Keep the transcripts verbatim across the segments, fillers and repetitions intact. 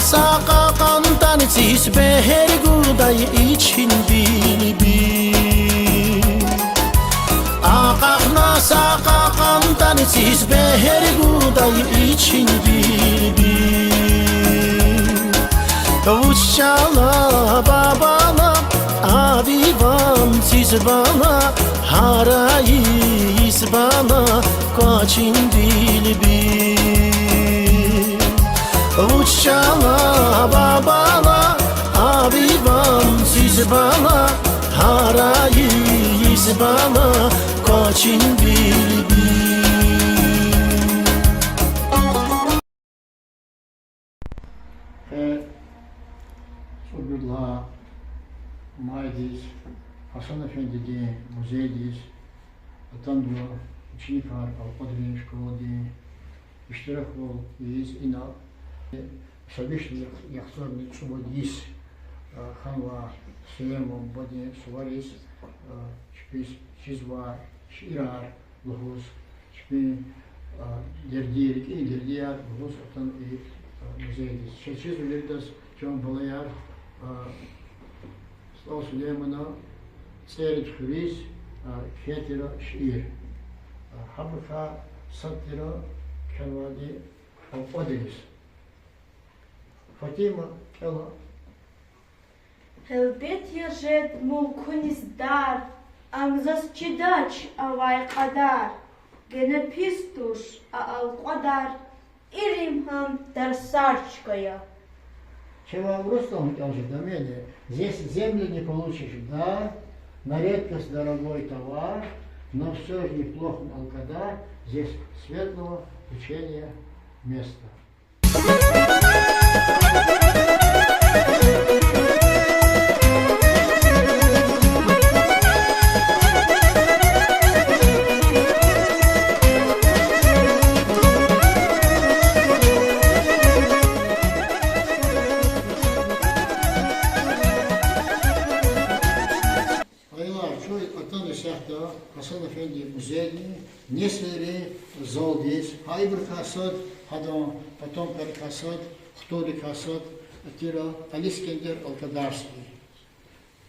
Са кьакьан тӀани циз бегьер гудай ичин билбил. Акьахна са кьакьан тӀани циз бегьер гудай ичин билбил. Вуч чӀала, бабала, аби ван циз бала, гьарайиз бала, кӀвачин билбил. Вуч чӀала, бабала, аби ван циз бала, гьарайиз бала, кӀвачин билбил. Къе цӀуд лагьай майдиз Гьасан эфендидин музейдиз атанва ученикар Алкьвадрин школадин, иштираквал ийиз ина. Са вишни яхцӀурни цӀувад йис хьанвай Сулейман бубадин сувариз чпиз чизвай шиирар лугьуз, чпин дерди, рикӀин дердияр лугьуз атана и музейдиз. Чаз чизва виридаз, чан балаяр, СтӀал Сулейманан ЦӀерид хуьруьз кхьей тир шиир. Гьабурукай сад тир кхьенвайди Алкьвадриз. Фатима, кӀела. Гьелбет, я жед мулкуниз дар, ам заз чидач авай кьадар, гена пис туш а алкьвадар, илим гьам тарсар чка я. Чавай урусдал кӀел жеда мени, здесь землю не получишь в дар, на редкость дорогой товар, но всё же неплох алкадар, здесь светлого течения место. Аялар, чун атана исятда Гьасан эфендидин музейдин несилрин залдиз, гьа ибурукай сад, гьадан потомкарикай сад, хтунрикай сад тир Али Искендер Алкадарский.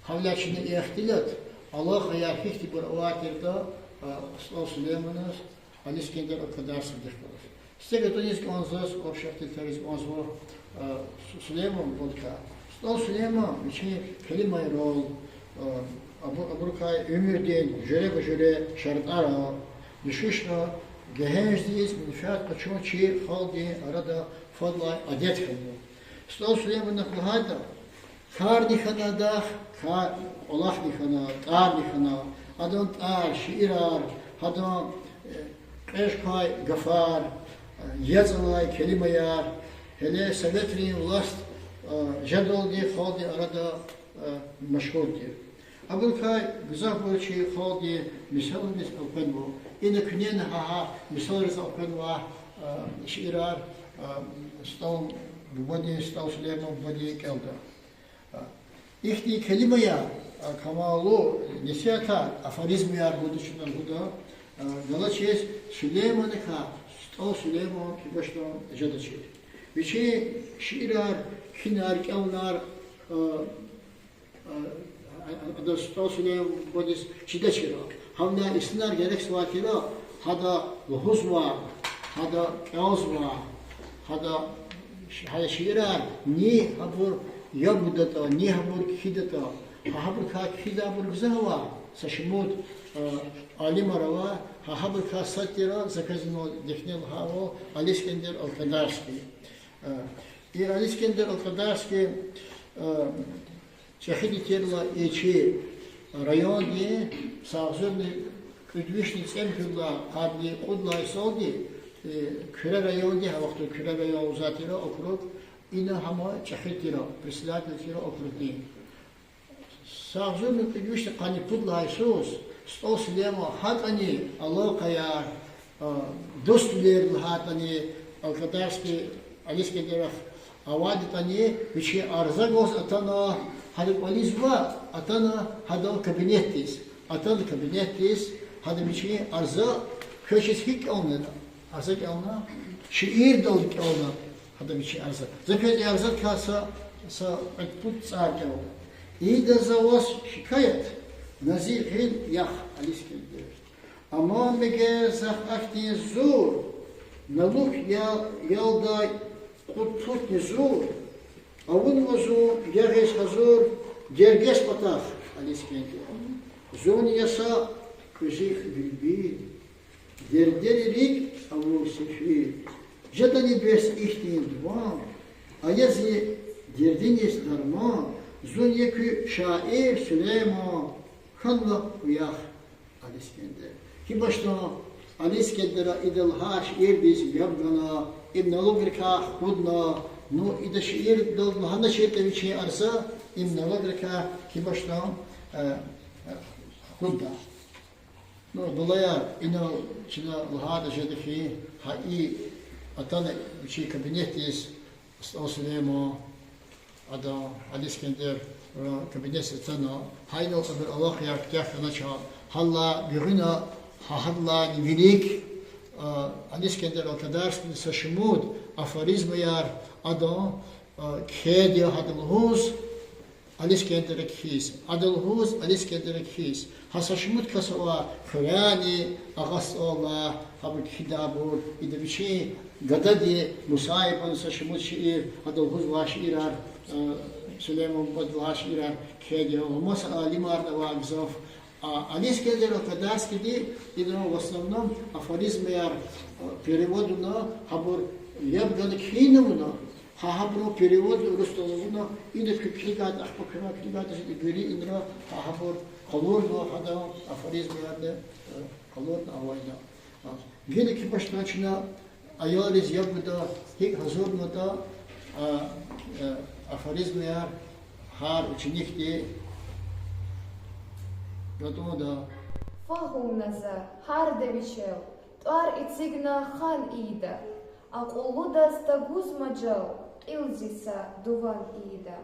Гьавиляй чна ихтилат, алакъаяр гьихьтинбур авай тиртӀа СтӀал Сулейманаз, Али Искендер Алкадарскийдихъ галаз. Сифте гатуниз кӀанзава заз, общий ихтилатриз кӀанзава Су-, Сулейман бубадикай. СтӀал Сулейман вичин келимайрал, абу-, абурукай уьмуьрдин жуьреба-жуьре шартӀара дуьшуьшра гегьеншдиз менфят къачун чи халкьдин арада фадлай адет хьанва. СтӀал Сулейманаз лагьайтӀа, карни хьана адахъ, ка-, кӀвалахни хьана, тӀварни хьана, адан тӀвар, шиирар, гьадан кьве квай гафар, яцӀ алай келимаяр, гьеле советрин власть жедалди халкьдин арада машгьур тир. Абурукай гзафбур чи халкьди мисалриз элкъвенва. Ина куьне гьа-гьа мисалриз элкъвенвай шиирар СтӀал бубадин, СтӀал Сулейман бубадин кӀелда. Ихьтин келимаяр, камаллу несигьатар, афоризмаяр гуда чна, гуда, галачиз Сулейманикай СтӀал Сулейман кибашдан жедачир. Вичин шиирар, кхьинар, кӀелунар, ада СтӀал Сулейман бубадиз чидачир. Гьавиляй инсанар герекзавай тир гьада лугьузвай, гьада кӀелзавай, гьада, гьа шиирар ни гьабур яб гудатӀа, ни гьабур кхьидатӀа, гьа гьабурукай кхьизвайбур гзаф ава, са шумуд алимар ава, гьа гьабурукай сад тир, за квез инал дихьни лагьайвал, Али Искендер Алкадарский. И Али Искендер Алкадарский чӀехиди тирла и чи райондин, са агъзурни кӀуьд вишни цӀемуьжуьд лагьай, къанни кьуд лагьай йисалди, Куьре райондин, гьа вахтунда Куьре район лугьузвай тир округ, ина гьам чӀехи тир, председатель тир округдин. Са агъзурни кӀуьд вишни къанни пуд лагьай йисуз СтӀал Сулейман гьакӀани алакъаяр, дуствилер лагьайтӀани, Алкадарский Али Искендерахъ авайдатӀани, вичин арза гваз атана, гьадан кӀвализ ваъ, атана гьадан кабинетдиз. Атана кабинетдиз, гьада вичин арза квечиз гьикӀ кӀелна, арза кӀелна, шиирдалди кӀелна. Ада вичин арза. За квез и арзадикай са, са кьвед-пуд цӀар кӀелда. Ийида за ваз шикаят, на зи гъил ях, Алискендер. Амма мегер захъ ахьтин зур, на лукӀ я-, ялдай кьуд пудни зур, авунва зун ягъиз гьазур, дергес патахъ, Алискендер. Зун я са кьуьзуь билбил, дердери рикӀ авур сефил. Жедани бес ихьтин дуван, ая зи дердиниз дарман, зун я куь шаир Сулейман, хьанва куь ях, Алискендер. Кибашдан Алискендера ида лагьай шиирдиз яб гана, им налогрикай хкудна, ну, ида шиирдал лагьаначиртӀа вичин арза, им налогрикай кибашдан, э, хкудна. Ну, балаяр, инал чна лагьайтӀа жеда хьи, гьа и атана вичин кабинетдиз СтӀал Сулейман, ада, Алискендер, э, кабинетдиз атана, гьа инал абур алахъяр куьтягь хьанач, гьа гьадалай гуьгъуьна, гьа гьадалайни вилик, э, Алискендер Алкадарскийди са шумуд афоризмаяр ада, э, кхьейди я гьада лугьуз, Алискендера кхьиз, ада лугьуз Алискендера кхьиз. Гьа са шумуд кас ава хуьряйни, Агъа СтӀалалай, гьабур кхьидайбур, ида вичин гадади Мусаибан са шумуд шиир, ада лугьузвай шиирар, э, Сулейман бубади лагьай шиирар кхьейди я, ва маса алимарни авай гзаф. А Алискендер Алкадарскийди идан в основном афоризмаяр, э, перевод авуна, гьабур яб гана кхьинна авуна, гьа гьабурун перевод урусдал авуна, ида куь килигайтӀа, ахпа куьне килигайтӀа, жеди вири инра гьа гьабур къалурна, гьадан афоризмаярни, э, къалурна авайна. А, гила кибашдан чна аялриз яб гуда, гьикӀ гьазурнатӀа, а, э, афоризмаяр гьар ученикди гатӀунда. Фагьумна за, гьарда вичел тӀвар эцигна хан ийида, акьуллудаз тагуз мажал, кьил зи са дуван ийида.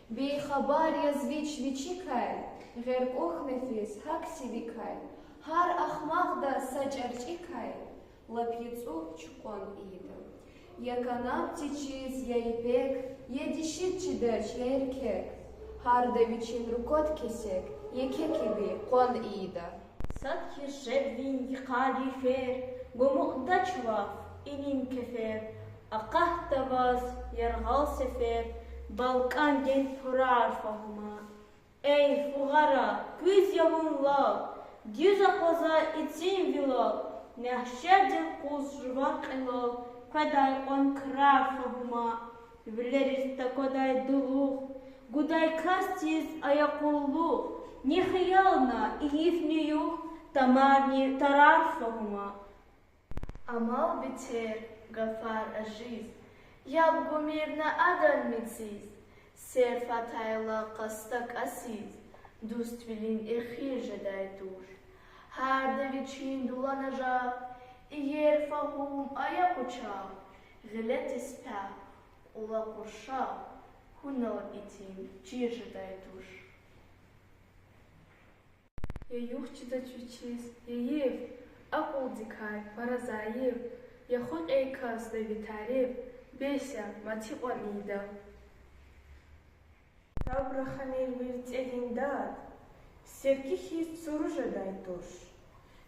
Бейхабар яз вич вичикай, гъеркӀух нефис гьакӀ сивикай, гьар ахмакьда са чӀарчӀикай, лап яцӀу чукьван ийида. Я канаб течиз, я ипек, я диши чидач, я эркек, гьарда вичин руквад кесек, я кекиби къван ийида. Сад хьиз жедвин йикъар йифер, гумукьдач ваф илим кефер, акъатда ваз яргъал сефер, балкӀандин пурар фагьума. Эй, фугъара, куьз я вун лал, дуьз акъваза ицин вилал, мягьшердин къуз жуван кьилел къведай кьван крар фагьума. Вилериз таквадай дулугъ, гудай касдиз ая къуллугъ, ни хиялна ийифни югъ, тамарни тарар фагьума. Амал бетер, гафар ажиз, яб гумир на адан мециз, серф атайла къаста касиз, дуствилин эхир жедай туш. Гьарда вичин дулана жагъ, иер фагьум ая къучагъ, гъиле теспягь, кьула къуршагъ, хьунал итим чир жедай туш. Я югъ чидач вичиз, я йиф, акьулдикай пара зайиф, я хукьей касда ви тариф, бес я, мад гьикьван ийида. Сабур хамир вирцӀедин дад, серги хьиз цуру жедай туш.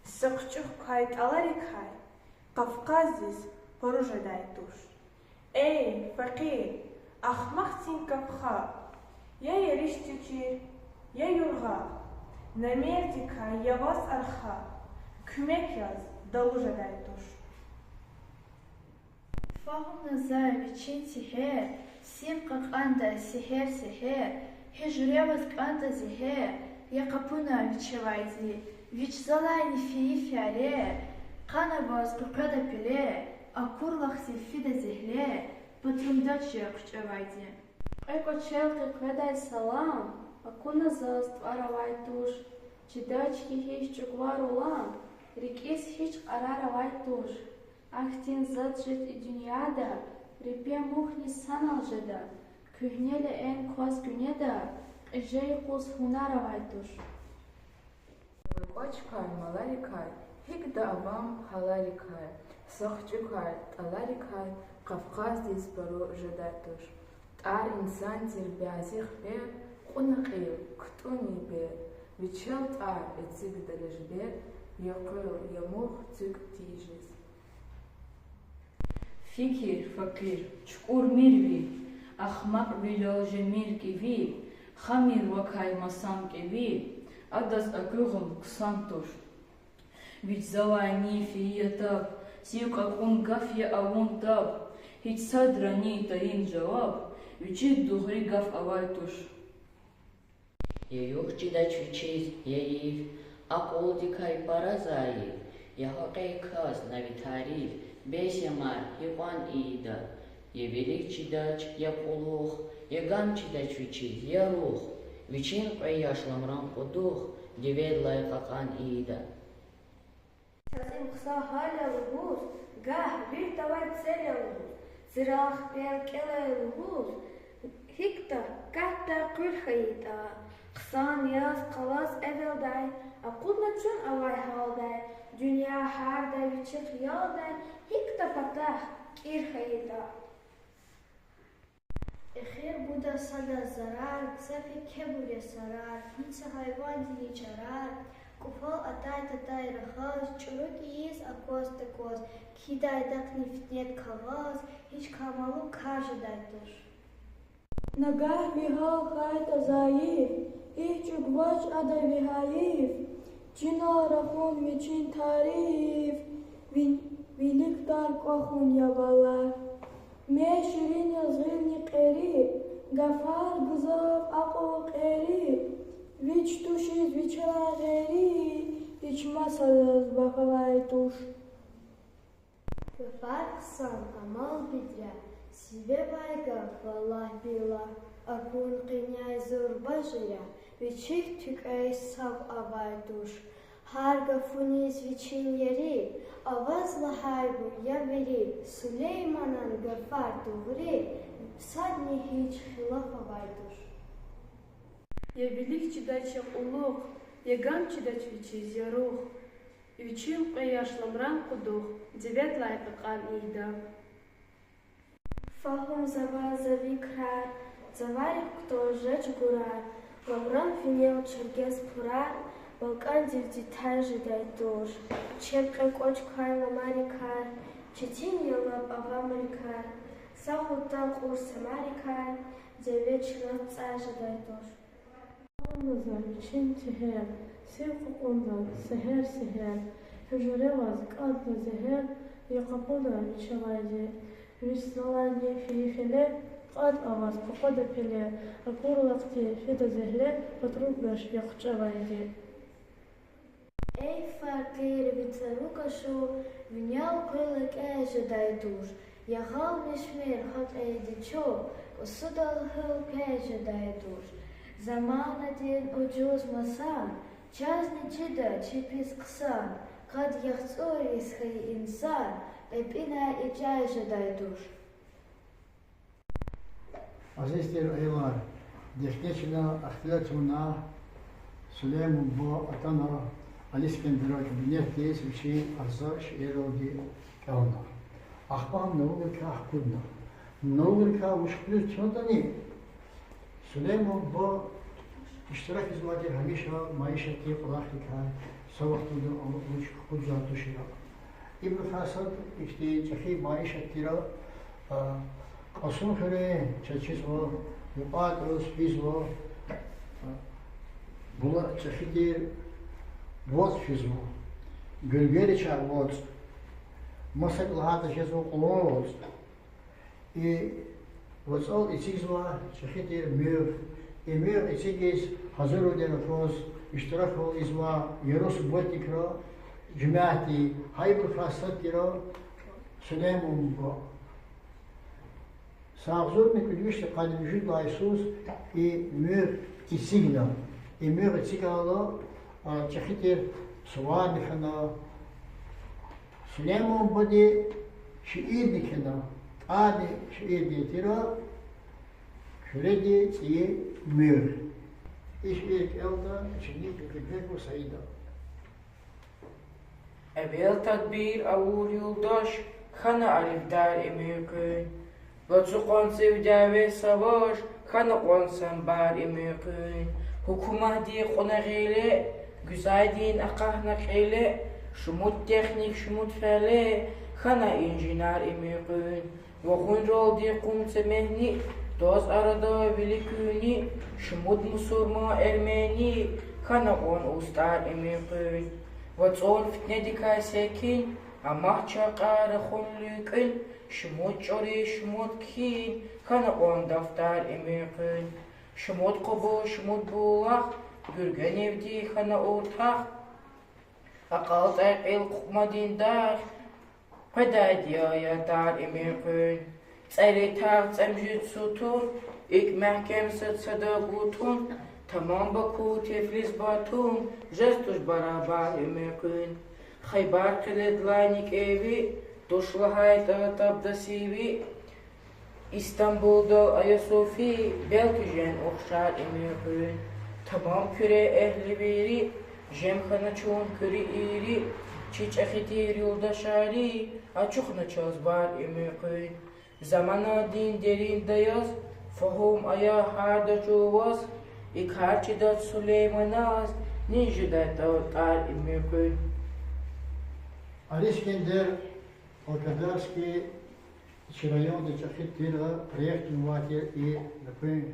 Са хъуьчӀуьхъ квай тӀаларикай Къафкъаздиз къуру жедай туш. Эй, факъир, ахмакьдин капха, я еришдин чир, я юргъа, намердикай я ваз арха, куьмек яз далу жедай туш. Фагьумна за вичин сегьер, сив кьакьанда сегьер-сегьер, гьуьжре ваз кӀанда зегьер, я къапуна вичевай зи, вич залайни фейи фяре, къана ваз къекъведа пеле, акур лагь зи фида зегьле, патумдач жер хъуьчӀевайди. Кьве кӀвачел къекъведай салам, акуна заз тӀвар авай туш, чидач хьи гьич чӀугвар улам, рикӀиз гьич кьарар авай туш. Ахьтин затӀ жеда и дуьньяда, репе мухь ни санал жеда, куьгьне леэн кваз гуьнеда, кьиже юкъуз гьунар авай туш. Квачкай, маларикай, гьикӀда авам гьаларикай, са хъуьчӀуькай, тӀаларикай, Кавказдиз пару жедай туш. ТӀар инсан тир бязи хпер, кьуна кьил, кутӀунни бер, вичел тӀар эцигда лежбер, я къуьл, я мух цуьк тийижиз. Фикир факъир, чукӀурмир ви, ахмакьвилел жемир кӀеви, хамир вакай масан кӀеви, адаз агуьгъун хъсан туш. Вич залайни фейи ятаб, сив кьакьун гаф я авун таб, гьич садрани тайин жаваб, вичиз дугъри гаф авай туш. Я югъ чидач вичиз, я йиф, акьулдикай пара зайиф, я гьакъи кас на ви тариф, бес я мад, гьикьван ийида. Я вилик чидач, я кьулухъ, я гам чидач вичиз, я рухъ, вичин кьве яш ламран кьудухъ, диведлай кьакьан ийида. Чаз им хъсан гьал я лугьуз, гагь вирт авай цел я лугьуз, цирал хпел кӀела лугьуз, гьикӀ тахьайтӀа къуьл хьайитӀа, хъсан яз къалаз эвелдай, акъудна чун авай гьалдай, дуьнья гьарда вичин хиялдай, гьикӀ тахьайтӀа патахъ кӀир хьайитӀа. Эхир гуда садаз зарар, са пекебур я сарар, гьич са гьайвандини чарар, кӀуфал атайтӀа тай рахаз, чӀуру кӀийиз акваз-такваз, кхьидайдахъни фитнед кагъаз, гьич камаллу кар жедай туш. Нагагь ви гьал хьайтӀа зайиф, гьич чӀугвач ада ви гьайиф, чинал рахун вичин тариф, ви-, вилик тар кӀвахун я валлагь. Мез ширин я згъирни кьери, гафар гзаф акьул кьери, вич тушиз вичелай гъейри, гьич масадаз вафавай туш. Гафар хъсан, амал бидря, сивевай гаф, валлагь-биллагь, акун къеняй зурба жуьря, вичихъ туькӀвей сав авай туш. Гьар гафуниз вичин ери, аваз лагьайбур я вири, Сулейманан гафар дугъри, садни гьич хилаф авай туш. Я вилик чидач, я кьулухъ, я гам чидач вичиз, я рухъ, вичин кьве яш ламран кьудухъ, диведлай кьакьан ийида. Фагьумзава за ви крар, завай кутаз жеч гурар, ламран винел чиргез пурар, балкӀандив дитай жедай туш. Чеб кьве кӀвач квай ламарикай, четин я лап авамрикай, са гъута кьур самарикай, деве чна цӀай жедай туш. Кьуна за вичин тегьер, сив кьакьунда сегьер-сегьер, гьуьжреваз кӀанда зегьер, я къапуда вичелайди. Вич залайни фейи феле, кьатӀ аваз къакъуда пеле, акурла хъти фида зегьле, патругаш я хъчӀевайди. Эй факъир, ви цӀару кашу винял къуьл экӀя жедай туш, ягъалмишмир гьакьиди чу, кӀусудал гьуьл квя жедай туш. Заманадин ужуз масан чазни чида чи пис хъсан, къад яхцӀур йис хьайи инсан кьепӀинай ичӀя жедай туш. Азиз тир аялар, дехне чна ихтилат авуна, Сулейман буба атана, Али Искендеран кабинетдиз вичин арза шииралди кӀелна. Ахпа гьам наулрикай хкудна. Наулрикай вуч хкудиз туснатӀани, Сулейман буба иштиракзавай тир гьамиша майишатдин кӀвалахрикай, са вахтунда вуч хкудзавай тушира. Ибурукай сад ихьтин чӀехи майишат тира, а, Кьасумхуьруьн чаз чизва, юкьван кӀус физва, а, була чӀехи тир вацӀ физва, гуьлгери чӀа вацӀ, масакӀа лагьайтӀа жезва кьулан вацӀ. И вацӀал эцигзава чӀехи тир муьгъ. И муьгъ эцигиз гьазурвилер акваз, иштираквал ийизва яру субботникра жемятди, гьа ибурукай сад тира Сулейман буба. Са агъзурни кӀуьд вишни къанни муьжуьд лагьай йисуз и муьгъ эцигна. И муьгъ эцигайла, а, чӀехи тир суварни хьана, Сулейман бубади шиирни кхьена, тӀварни шиирдин тира, Куьреди цӀийи муьгъ. И шиир кӀелда ученик Бекирбекова Саида. Эвел тадбир авур юлдаш, хьана алифдар им уьнкуьн. Вацу къванцив дяве саваш, хьана кьван самбар им уьнкуьн. Гьукуматди кьуна гъиле, гуьзайдин акъахьна кьиле, шумуд техник, шумуд фяле, хьана инженер им уьнкуьн. Вагъунралди къум цементни, тваз арада вили куьнни, шумуд мусурман, эрмени, хьана кьван устӀар им уьнкуьн. ВацӀун фитнедикай секин, амач чакъар рахун луькӀуьн, шумуд чӀури, шумуд кхьин, хьана кьван дафтар им уьнкуьн. Шумуд къубул, шумуд булах, гуьргенивди хьана уртах, акьалтӀай кьил кьукьмадин дах, къведайди я ятар им уьнкуьн. ЦӀерид тагъ, цӀемуьжуьд сутун, икӀ мягькем сад-садак кутӀун, тамам Баку, Тифлис, Батум, жез туш барабар им уьнкуьн. Хайбар къеледилай никӀеви, туш лагьайтӀа таб дасиви, Истамбулдал Айя Софи, белки жен ухшар им уьнкуьн. Тамам Куьре эгьли вири, жем хьана чун куьруь ийири, чи чӀехи тир юлдашари, ачухна чаз бар им уьнкуьн. Заманадин деринда яз, фагьум ая гьарда чӀавуз, и кар чидач Сулейманаз, нин жедай тӀа-, тӀар им уьнкуьн. Али Искендер Волгоградский, чи районда чӀехи тир проектдин вахт я и нуькӀуьн.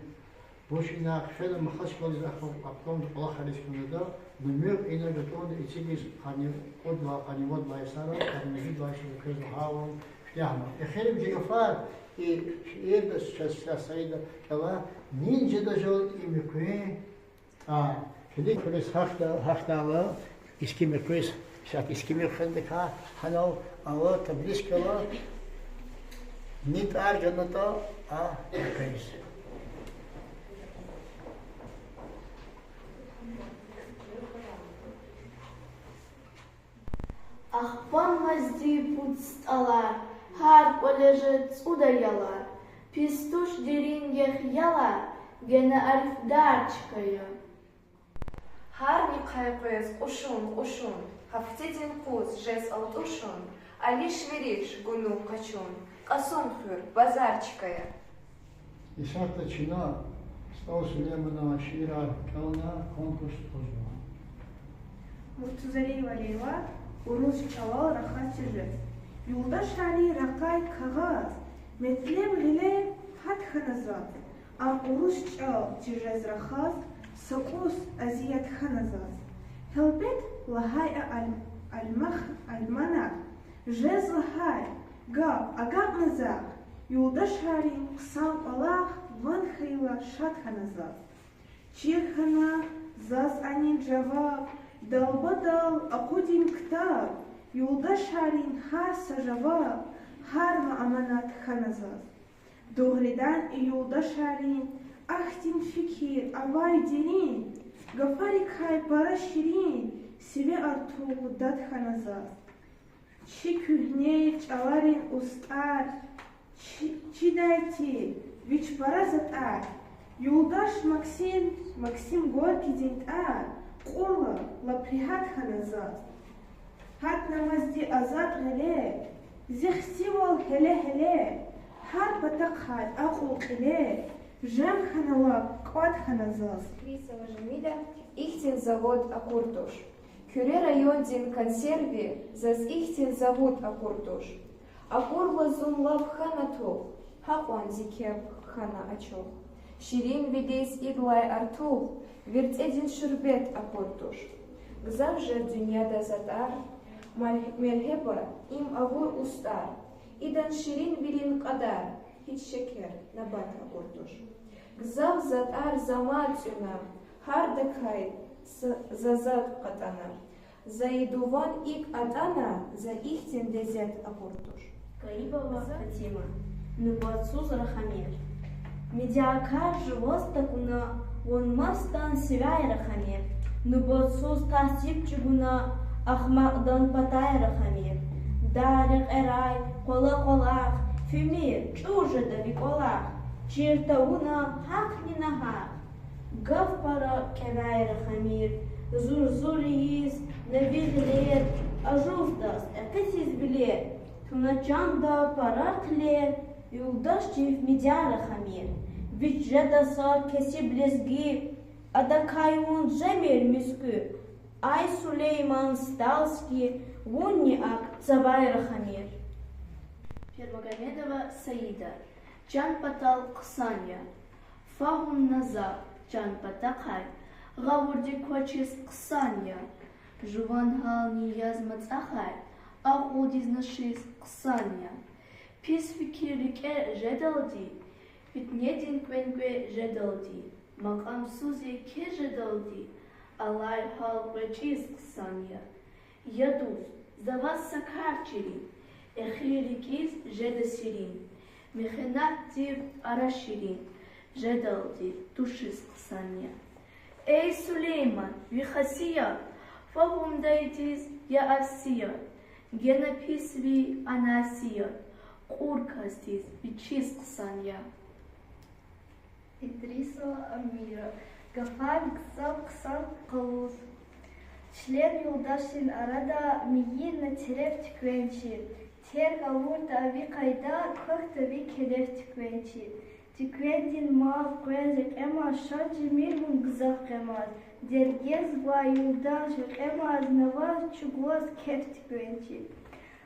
Вуч ина хъфена Махачкъаладиз, ахпа обкомда кӀвалахар ийиз хьанвайди, нумуьгъ ина гатӀунда эцигиз къанни кьуд лагьай, къанни вад лагьай йисара, къанни муьжуьд лагьай йисара квез лагьайвал куьтягьна. Эхиримжи гафар и шиирда чаз са Саида кӀела: нин жеда жал и муькуьн тӀар. Килиг, килиг, гьахьда-, гьахьдайла, Искимир квез, шак Искимир фендикай, гьанал ала табличкайла, ни тӀар ганатӀа а квез. Ахпанмазди пуд стӀалар, гьар кӀвале жез цӀуд аялар, пис туш дерин яхъ-ялар, гена арифдар чка я. Гьарнихъай къвез кьушун-кьушун, гьафтедин къуз жез алтӀушун, алиш-вериш гунуг къачун, Кьасумхуьр базар чка я. Исятда чна СтӀал Сулейманан шиирар кӀелна, конкурс тухузва. Муртузалиева Лейла. Урус чӀалал рахаз тежез. Юлдашарин ракъай кагъаз, метлеб гъиле гьат хьана заз. Ам урус чӀал тежез рахаз, са кӀус азият хьана заз. Гьелбет, лагьай а аль-, альмах-, альмана, жез лагьай гаф агакьна захъ, юлдашарин хъсан кӀвалах ван хьайила шад хьана заз. Чир хьана заз анин жаваб, далбадал акъудин ктаб, юлдашарин гьар са жаваб, гьар ма аманат хьана заз. Дугъридан и юлдашарин ахьтин фикир авай дерин, гафарикай пара ширин, сиве артух дад хьана заз. Чи куьгьне чӀаларин устӀар, чи-, чидай тир вич пара затӀар, юлдаш Максим, Максим Горькийдин тӀвар кьурла лап регьят хьана заз. Гьатнамазди азад гъиле, зи хцивал гьеле-гьеле, гьар патахъай акьул кьиле, жем хьана лап кӀватӀ хьана заз. Крисова Жемиля. Ихьтин завод акур туш. Куьре райондин консерви заз ихьтин завуд акур туш. Акурла зун лап хьана тух, гьакьван зи кеп хьана ачух. Ширинвилиз идлай артух, верцӀедин шурбет акур туш. Гзаф жез дуьньяда затӀар, мер-, мергьеба, им авур устӀар. Идан ширинвилин кьадар, гьич шекер, набат акур туш. Гзаф затӀар за мад цӀуьна, гьардакай за, за затӀ кьатӀана. За и дуван икӀ атӀана, за ихьтин лезет акур туш. Карибова Фатима. Нубатсуз рахамир. Медякар жуваз такуна, вун масдан сивяй рахамир. Нубатсуз тасиб чӀугуна, ахмакьдан патай рахамир. Дар рекьерай къвала-къвалахъ, фимир чӀур жеда ви кӀвалах. Чир тавуна гьахъни нагьахъ, гаф пара кӀевяй рахамир. Зур-зур ийиз на ви гъилер, ажуздаз экъисиз билер. Вуна чанда пара кьиле, юлдаш чив Мидяр рахамир, вич жеда са кесиб лезги, адакай вун жемир муьскуь, ай Сулейман Стальский, вунни акӀ цавай рахамир. Пирмагомедова Саида. Чан патал хъсан я. Фагьум на за, чан патахъай гъавурда квачиз хъсан я. Жуван гьални яз мацӀахай акьулдиз нашиз хъсан я. Пис фикир рикӀе жедалди, фитнедин кӀвенкӀве жедалди, макьамсуз еке жедалди, алай гьал кьве чӀиз хъсан я. Я дуст, за ваз са кар чирин, эхир рикӀиз жеда сирин, мехенатдив ара ширин, жедалди тушиз хъсан я. Эй Сулейман, ви хасият фагьумдайдиз я асият, гена пис ви анасият, кьур касдиз вичиз хъсан я. Идрисова Амира. Гафар гзаф хъсан къалуз. Член юлдашрин арада мийир на тереф туьквенчи, терг авуртӀа ви къайда, квахьда ви келеф туьквенчи. Туьквендин мал къвез рекьемаз, ша жемир вун гзаф къемаз, дергезвай юлдаш рекьемаз, на ваз чӀугваз кеф туьквенчи.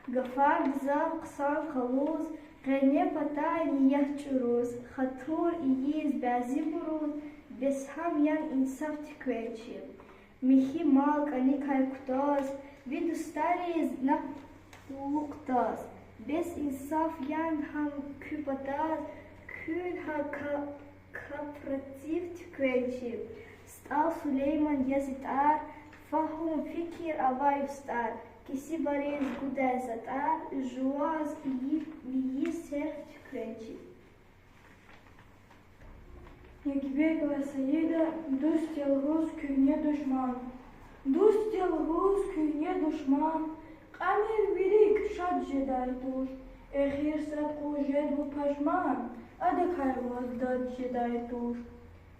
Гафар гзаф хъсан къалуз, къене патай ният чӀуруз, хатур ийиз бязибуруз, бес гьам ян инсаф туьквенчи. Михьи мал кӀаникай кутаз, ви дустариз накълу кутаз, бес инсаф ян гьам куь патаз, куьн гьа ка-, кооператив туьквенчи. СтӀал Сулейман я зи тӀвар, фагьум, фикир авай устӀар, кесибриз гудай затӀар, жуваз ийиз, ийиз серф туьквенчи. Ягибекова Саида. Дуст я лугьуз куьгьне душман. Дуст я лугьуз куьгьне душман, кьамир ви рикӀ шад жедай туш. Эхир сад къуз жеда вун пашман, адакай ваз дад жедай туш.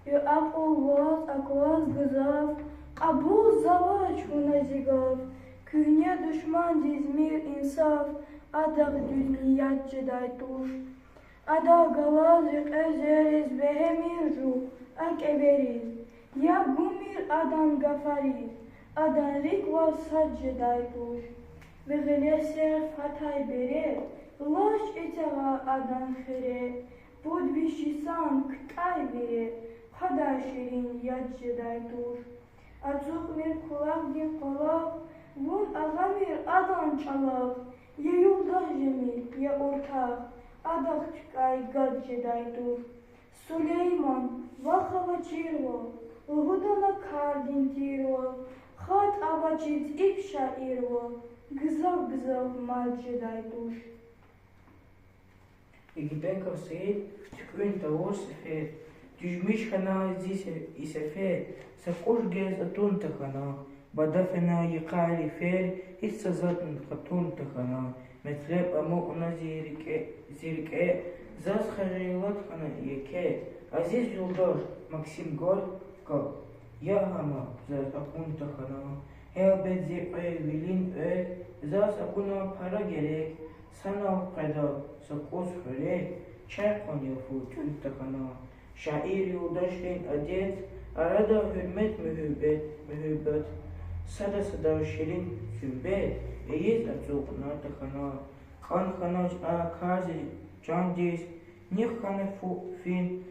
И акьул ваз акваз гзаф, кьабулзавач вуна зи гаф. Куьгьне душмандиз мир инсаф, адахъ дуьз ният жедай туш. Адахъ галаз рекье зверриз вегьемир жув, а кӀевериз. Яб гумир адан гафариз, адан рикӀ ваз сад жедай туш. Ви гъиле серф гьатай бере, лаш эцягъа адан хире. Пуд виш йисан кутӀай вире, хъвадай ширин яд жедай туш. Ацукьмир кулагъдин къвалав, вун агъамир адан чӀалав. Я юлдаш жемир, я уртах, адахъ туькӀуьр гад жедай туш. Сулейман, вахъ авачирвал, лугьуда на кардин тирвал, хатӀ авачиз икӀ шаирвал, гзаф-гзаф мад жедай туш. Игибеков Саид. ТуькӀуьн тавур сефер. Дуьжмиш хьана зи се-, и сефер, са кӀуш гез атун тахьана, бада фена йикъар йифер, гьич са затӀни къатун тахьана. Метлеб амукьна зи рикӀе, зи рикӀе, заз хажалат хьана еке. Азиз юлдаш Максим Горький я гьама, заз акун тахьана. Гьелбет, зи кьве вилин кьве, заз акуна пара герек. Санал къведа са кӀус хуьрек, чай къван я фу тӀуьн тахьана. Шаир юлдашрин адет, арада гьуьрмет, муьгьуьббет, муьгьуьббет. Сада-сада ширин суьгьбет ийиз ацукьна тахьана. КӀан хьанач а кар зи чандиз, нихъ хьана фу-, фин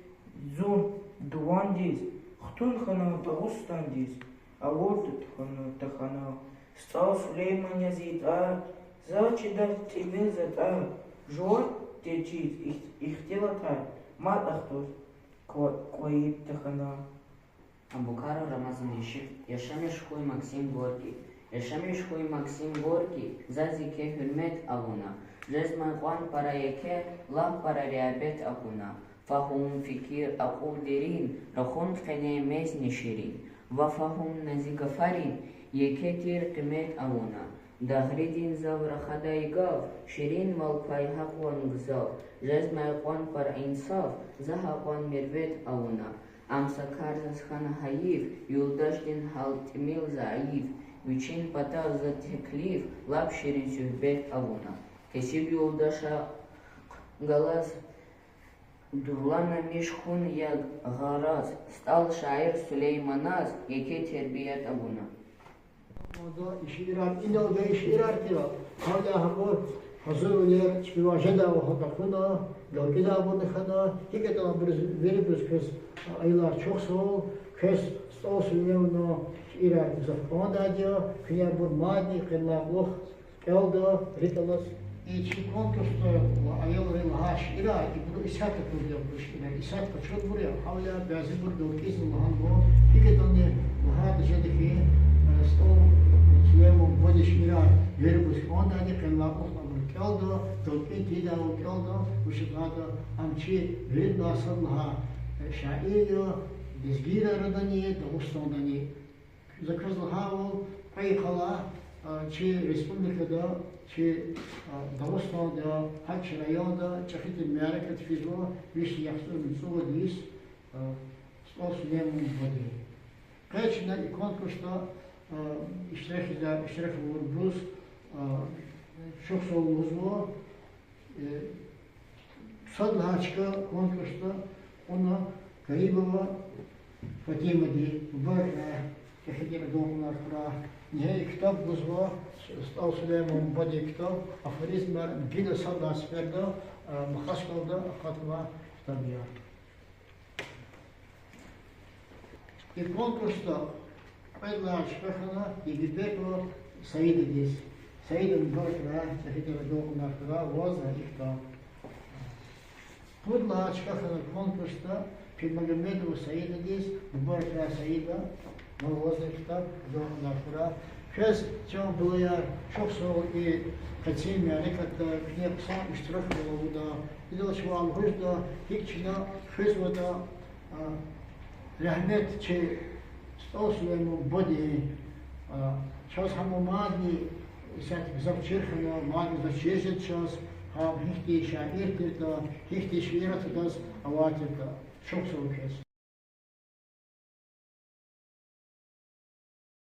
зун дувандиз, хтун хьана Дагъустандиз, авурда тухвана тахьана. СтӀал Сулейман я зи тӀвар, заз чидач тӀимил затӀар, жуван течиз их-, ихтилатар мад ахтуз ква-, квайиб тахьана. Абукаров Рамазан. Яша-, Яшамиш хьуй Максим Горький. Яшамиш хьуй Максим Горький, заз еке гьуьрмет авуна. Жезмай кьван пара еке, лап пара регьбет акуна. Фагьум, фикир, акьул дерин, рахун къене мезни ширин. Ва фагьумна зи гафарин еке тир къимет авуна. Дагъридин зав рахадай гаф, ширинвал квай гьакьван гзаф. Жезмай кьван пара инсаф, за гьакьван мирвет авуна. Ам са кар заз хьана гьайиф, юлдашдин гьал тӀимил зайиф. Вичин патав за теклиф, лап ширин суьгьбет авуна. Кесиб юлдаш а галаз, дурламиш хьун я гъараз, СтӀал шаир Сулейманаз еке тербият авуна. Ада и шиирар, иналди и шиирар тир, гьавиляй гьабур гьазурвилер чпивай жедайвал гьакӀ акуна, галкӀидайбурни хьана, гьикӀ ятӀани абуруз вирибуруз квез, аялар, чухсагъул, квез СтӀал Сулейманан шиирар гзаф кӀандайди я, куьне абур мадни къенлай кьулухъ кӀелда, рикӀ алаз. И чи конкурсда ва аялри лагьай шиирар, ибуру исятда акурди я, абуру шиирар исятда къачурбур я, гьавиляй бязибуру галкӀизва лагьанва, гьикӀ ятӀани лагьайтӀа жеда хьи, э, СтӀал Сулейманан бубадин шиирар вирибуруз кӀандайди, къенлай кьулухъ абуру кӀелда, галкӀин тийидайвал кӀелда, вучиз лагьайтӀа ам чи виридалай сад лагьай, э, шаир я, лезгийрин арадани, Дагъустандани. За квез лагьайвал, кьве йикъалай, а, чи республикада, чи, а, Дагъустанда, гьакӀ чи районда чӀехи тир мярекат физва виш яхцӀурни цӀувад йис, а, СтӀал Сулейманан бубадин. Къе чна и конкурсда, а, иштиракиз-, иштирак авурбуруз, а, чухсагъул лугьузва. Э, сад лагьай чка конкурсда кьуна Карибова Фатимади, Бубайрикай чӀехи тир агалкьунар хьурай. Ингье и ктаб гузва, СтӀал Сулейманан бубадин ктаб, афоризмар, гила сад лагьай сеферда, а, Махачкъалада акъатнавай ктаб я. И конкурсда кьвед лагьай чка хьана Египетова Саидадиз. Саида, Бубайрикай чӀехи тир агалкьунар хьурай, ваз и ктаб. Пуд лагьай чка хьана конкурсда Пирмагомедова Саидадиз, Бубайрикай Саида, ваз и ктаб агалкьунар хьурай. Квез, чан балаяр, чухсагъул и къенин мярекатда куьне хъсан иштираквал авуна. Идал чун лугьузва, гьикӀ чна хуьзватӀа, а, рагьмет чи СтӀал Сулейманан бубадин, а, чаз гьам мадни исятда гзаф чир хьана, мадни гзаф чир жеда чаз, гьам гьихьтин шаир тиртӀа, гьихьтин шиирар адаз авай тиртӀа. Чухсагъул квез.